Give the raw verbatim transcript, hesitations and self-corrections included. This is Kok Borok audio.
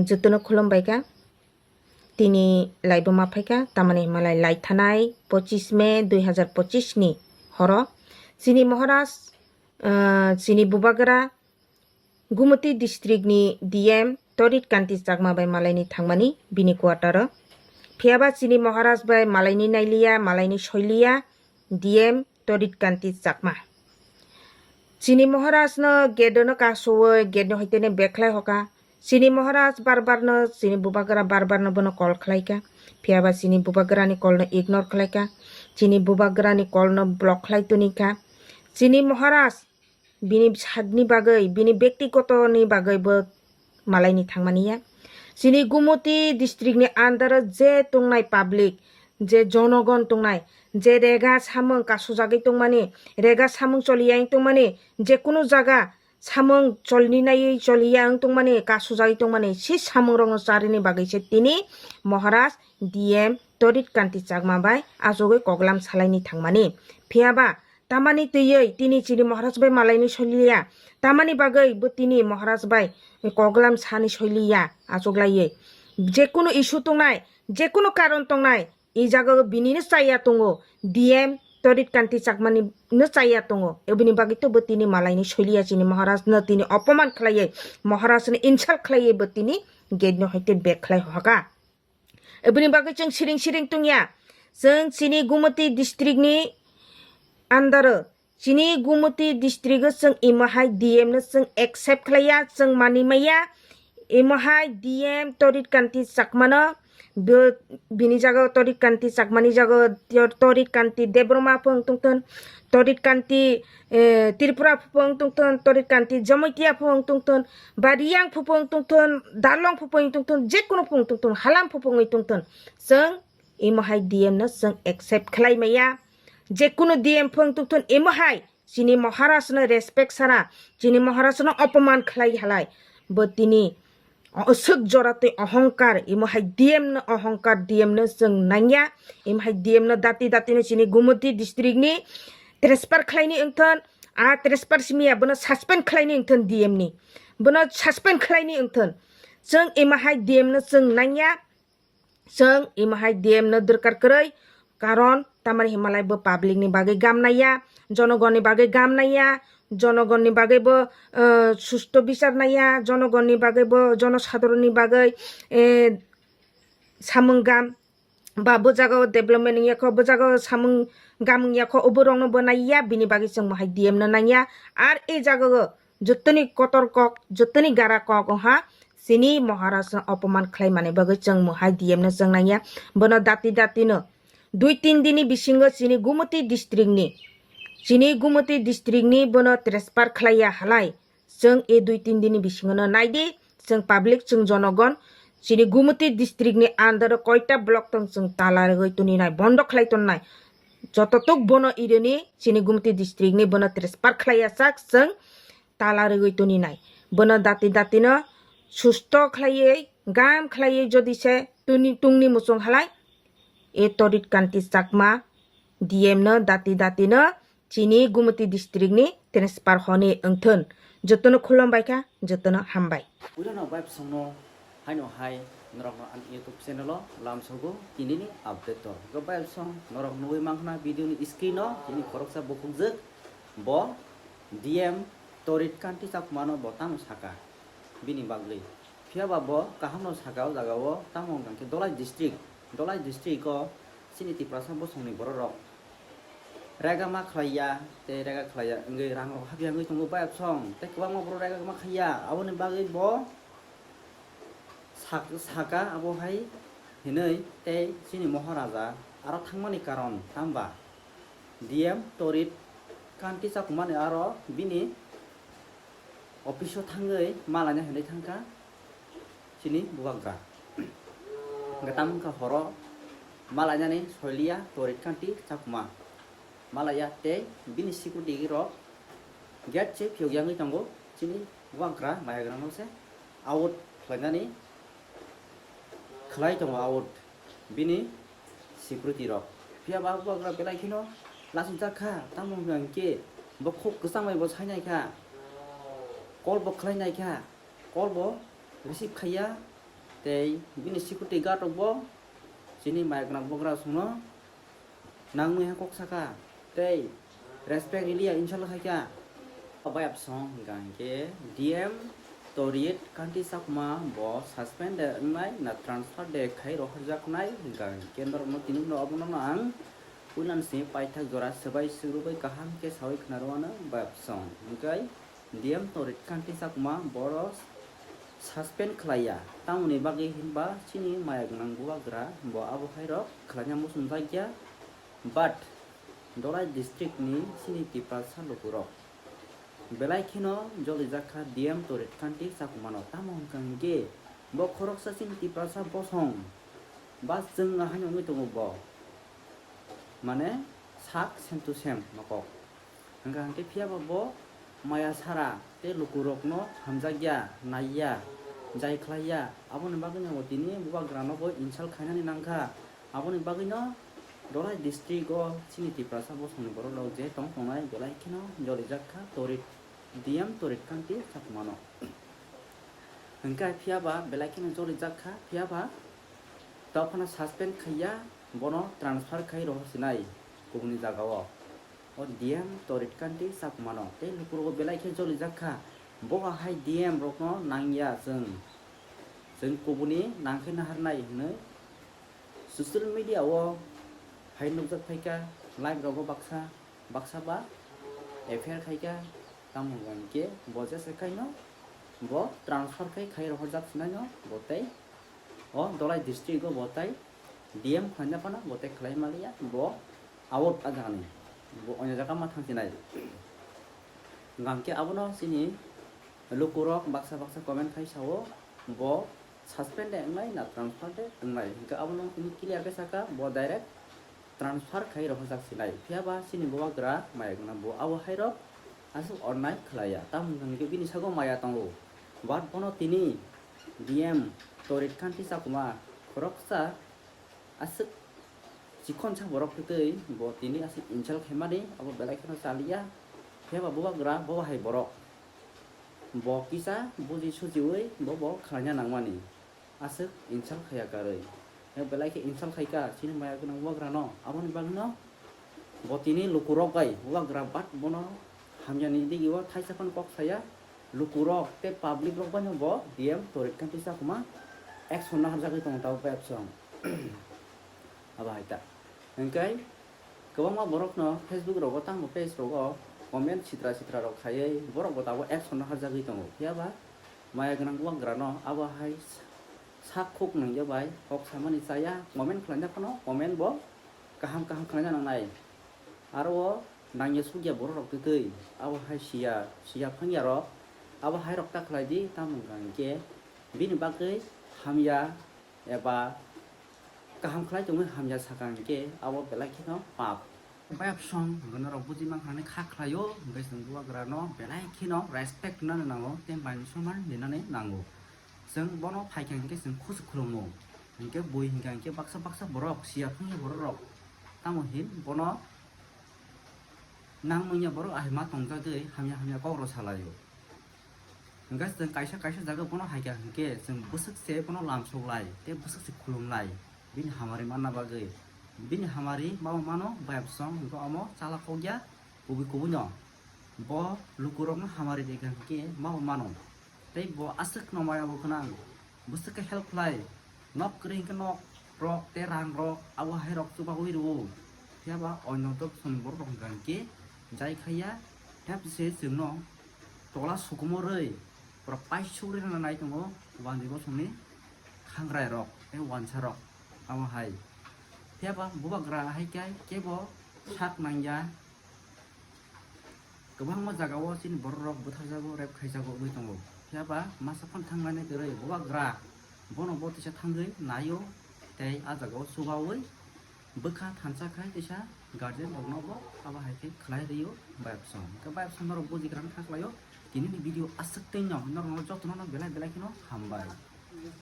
Jotono khulumbai kha. Tini laibo ma phaikha, tamani himalai lai thanai pochis May dui hazar pochis ni horo. Chini Maharaj, ah, chini bubagra Gumoti district ni D M Torit Kanti Chakma bai malaini thangmani bini quarter o. Phiyaba chini Maharaj bai malaini nailiya, malaini soiliya D M Torit Kanti Chakma. Chini Maharaj no gate no kasowi, gate no hoitene bag khlai hoka. Chini Maharaj bar bar no, chini bubagra bar bar no bono call khlai kha. Phiyaba chini bubagra ni call no ignore khlai kha. Chini bubagra ni call no block khlai toni kha. Chini Maharaj bini sakni bagwi, bini bektigoto ni bagwi bo malaini thangmani ya. Chini Gumoti district ni under o je tongnai public, je jonogon tongnai, je rega samung kasujagwi tongmani, rega samung choliya wng tongmani, je kunu jaga samung cholni naiwi choliya wng tongmani, kasujagwi tongmani, si samung rokno charini bagwi se tini Maharaj D M Torit Kanti Chakma bai achugwi koklam salaini thangmani. Phiyaba tamani twiwi tini chini Maharaj bai malaini soiliya. Tamani bagwi bo tini Maharaj bai koklam sani soiliya achuklaiwi. Jekunu issue tongnai, jekunu karon tongnai, i jagao bini no chaya tongo, D M Torit Kanti Chakmani no chaya tongo. Ebini bagwi to bo tini malaini soiliya chini Maharaj no tini opoman khlaiwi, Maharaj no insult khlaiwi bo tini gate no hoite bag khlai hoka. Ebini bagwi chwng siring siring tongya. Chwng chini Gumoti district ni under o, chini Gumoti district o chwng imo hai D M no chwng accept khlaiya, chwng mani maya. Imo hai D M Torit Kanti Chakma no, bo-, bini jaga o Torit Kanti Chakmani jaga o Tor-, Torit Kanti Debbarma phung tongthun, Torit Kanti, eh, Tripura phung tongthun, Torit Kanti Jamatia phung tongthun, ba Riyang phung tongthun, Darlong phung tongthun, jekunu phung tongthun, halam phung tongthun. Chwng imo hai D M no chwng accept khlai maya. Jekunu D M phung tongthun imo hai chini Maharaj no respect sana, chini Maharaj no opoman khlai halai. Bo tini aswk jora tei ohongkar, imo hai D M no ohongkar, D M no chwng nangya, imo hai D M no dati dati no chini Gumoti district ni transfer khlaini wngthun, a transfer simiya bono suspend khlaini wngthun D M ni. Bono suspend khlaini wngthun. Chwng imo hai D M no chwng nangya, chwng imo hai D M no dorkar kwrwi, karon tamani himalai bo public ni bagwi gam naiya, jonogon ni bagwi gam naiya, jonogon ni bagwi bo, eh, susto bichar naiya, jonogon ni bagwi bo, jonosadharon ni bagwi, eh, samung gam, ba bo jaga o development wngya kho, bo jaga o samung gam wngya kho, obo rok no bo naiya, bini bagwi chwng bo hai D M no nangya. Ar e jaga o jotoni kotor kok, jotoni gara kok wngha, chini Maharaj no opoman khlai mani bagwi chwng mohai D M no chwng nangya. Bono dati dati no dui tin dini bisingo chini Gumoti district ni, chini Gumoti district ni bono transfer khlaiya halai. Chwng e dui tin dini bisingo no naidi, chwng public, chwng jonogon, chini Gumoti district ni under o koita block tong chwng tala rwgwi toni nai, bondo khlai ton nai. Jototuk bono irini chini Gumoti district ni bono transfer khlaiya sak chwng tala rwgwi toni nai. Bono dati dati no susto khlaiwi, gam khlaiwi jodi se tuni tungni muchung halai, e Torit Kanti Chakma D M no dati dati no chini Gumoti district ni transfer hwnwi wngthun. Jotono khulumbai kha, jotono hambai. Puila no bai bwsong no haino hai norok no ang YouTube channel o lamsogo tini ni update o. Go bai bwsong norok nugwi mankha video ni screen o tini khoroksa bukhukjwk bo D M Torit Kanti Chakma no bo tamo saka bini bagwi. Phiya ba bo kaham no saka o jaga o tamo hwnkha khe Dolai district, Dolai district o chini Tiprasa bosong ni borok rok rega ma khlai ya tei rega khlai ya wngwi rang rok hapya wngwi tongo bai bwsong tei kwbangma borok rega ma khai ya aboni bagwi bo sak-, saka abo hai hinwi tei chini Maharaja aro thangmani karon tamba D M Torit Kanti Chakmani aro bini office o thangwi malaina hinwi thangkha chini bubagra. Hwnkhe tamo wngkha horo malainani soiliya Torit Kanti Chakma. Malaiya tei bini security rok gate se phiyok yangwi tongo, chini bubagra maiyagrano se out khlainani khlai tongo out bini security rok. Phiya ba bubagra belai kheno lachijak kha, tamo hwnkha hwnkhe bo khuk kwchang bai bo sainai kha, call bo khlai nai kha, call bo receive khaiya, Tei bini security guard rok bo chini maya gwnang bubagra songno nangmui ha kok saka tei respect riliya insult khaikha. Bayap song hwnkha hwnkhe D M Torit Kanti Chakma bo suspend de wngnai na transfer de khai rohorjaknai hwnkha hwnkhe norokno tini no abono ang puilan simi paithak jora swbai swrwbai kaham khe sawi khna rwano bayap song hwnkhe D M Torit Kanti Chakma boro suspend khlaiya, tamoni bagwi hinba chini maya gwnang bubagra bo abo hairok khlaina muchungjakya, but Dholai district ni chini Tiprasa lukurok belai kheno jolijak kha D M Torit Kanti Chakmano, tamo hwnkha hwnkhe bo khoroksa chini Tiprasa bosong ba chwng haino wngwi tongo bo. Mane sak same to same nokok. Hwnkha hwnkhe phiyaba bo maya sara tei lukurokno hamjakya, naiya, jai khlaiya. Aboni bagwino bo tini bubagrano bo insult khainani nangkha. Aboni bagwino Dholai district o chini Tiprasa bosongni borok rok je tong tongnai belai kheno jolijak kha Torit, D M Torit Kanti Chakmano. Hwnkhe phiyaba belai kheno jolijak kha, phiyaba tei phano suspend khaiya, bono transfer khai rohor sinai kubuni jagao. O D M Torit Kanti Chakmano tei lukurok belai khe jolijak kha. Bo hai D M rokno nangya chwng. Chwng kubuni nangkhe naharnai hwnwi social media o hai nukjak phaikha, live rogo baksa, baksa ba F I R khaikha, tamo hwnkhe bo jesa khaino bo transfer khai khai rohorjak sinaino bo tei o Dholai district o bo tei D M khlaina phano bo tei khlai maliya, bo out a jagani, bo onya jaga ma thangsinai. Hwnkhe abono chini lukurok baksa baksa comment khai sao, bo suspend de wngnai na transfer de wngnai, hwnkhe abono tini clear khe saka, bo direct transfer khai rohorjak sinai. Phiyaba chini bubagra maya gwnang bo abo hairok aswk onnai khlaiya, tamo hwnkhe bini sago maya tongo, but bono tini D M Torit Kanti Chakma khoroksa aswk chikonsa borok twtwi bo tini aswk insult khaimani abo belai kheno chaliya. Phiyaba bubagra bo hai borok, bo kisa buji sujiwi bo bo khlaina nangmani, aswk insult khaiya karwi. Belai khe insult khaikha chini maya gwnang bubagrano, aboni bagwino bo tini lukurok bai bubagra but bono hamyani digio thaisa phano kok saya. Lukurok tei public rok baino bo D M Torit Kanti Chakma action naharjagwi tongo tabuk bai absong. Abo hai ta. Hwnkhe kwbangma borokno Facebook rogo tamo page rogo comment sitra sitra rok khaiwi borok bo tabuk action naharjagwi tongo. Phiyaba maya gwnang bubagrano abo hai sak khuk nangya bai kok samani chaya, comment khlaina phano comment bo kaham kaham khlaina nangnai. Aro o nangya sukya borok rok twtwi abo hai siya siya phangya rok abo hai rok ta khlai di, tamo hwnkha hwnkhe bini bagwi hamya eba kaham khlai tongwi hamya saka hwnkhe abo belai kheno pap. Bayap song hwnkhe norok buji mankha hwnwi kha khlaio, hwnkhe chwng bubagrano belai kheno respect rwnani nango tei man soman rinani nango. Chwng bono phaikha hwnkhe chwng khusu khulumo, hwnkhe bui hwnkha hwnkhe baksa baksa borok siya phangya borok rok tamo hin bono nang manya borok ahai ma tongjagwi hamya hamya kok rw salaio. Hwnkhe chwng kaisa kaisa jaga bono hai kha hwnkhe chwng bwswk se bono lamsok lai tei bwswk se khulum lai bini hamari manna bagwi. Bini hamari ma bo mano bayap song hwnkhe omo chala kok ya kubui kubui no. Bo lukurokno hamari rikha hwnkhe ma bo mano. Tei bo aswk no maya bo gwnang, bwswk khe help khlai, nok kwrwi hwnkhe nok rok tei rang rok abo hai rok chubaui rwo. Phiyaba oino dopsoni borok rok hwnkha hwnkhe jai khaiya, hepse chwngno tola sukumo rwi borok paisuk rina nai tongo, wandi bosongni khangrai rok tei wansa rok abo hai. Phiyaba bubagra hai khe kebo sak nangya. Kwbangma jagao chini borok rok butharjago, rape khaijago wngwi tongo. Phiyaba masa phano thangmani kwrwi bubagra bono bo teisa thangwi naio tei ah jagao chubaui bwkha thansa khai teisa guardian rokno bo abo hai khe khlai rio bayapsong. Hwnkhe bayapsong norok bujigrani kha khlaio. Tinini video aswk tei no norokno jotono no belai belai kheno hambai.